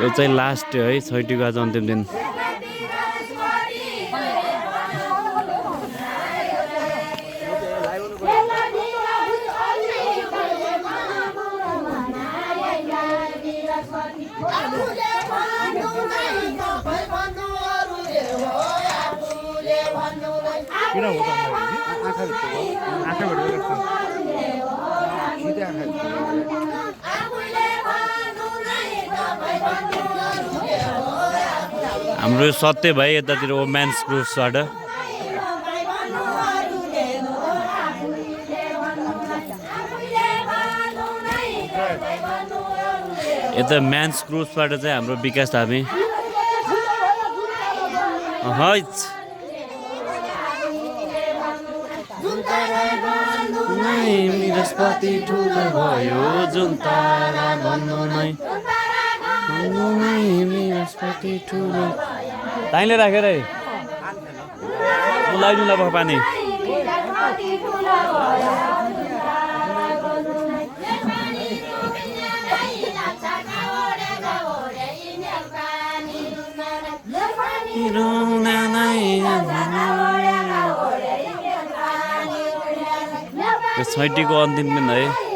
यो चाहिँ लास्ट है छैटीको आज अन्तिम दिन हाम्रो सत्य भाइ यतातिर वुमेन्स ग्रुप्सबाट यता मेन्स ग्रुप्सबाट चाहिँ हाम्रो विकास धामी बृहस्पति ठुलो भयो जुन तारा भन्नु नै बृहस्पति ठुलो ताइले राखेर लगाइदिनु ल पानी छैटीको अन्तिम दिन है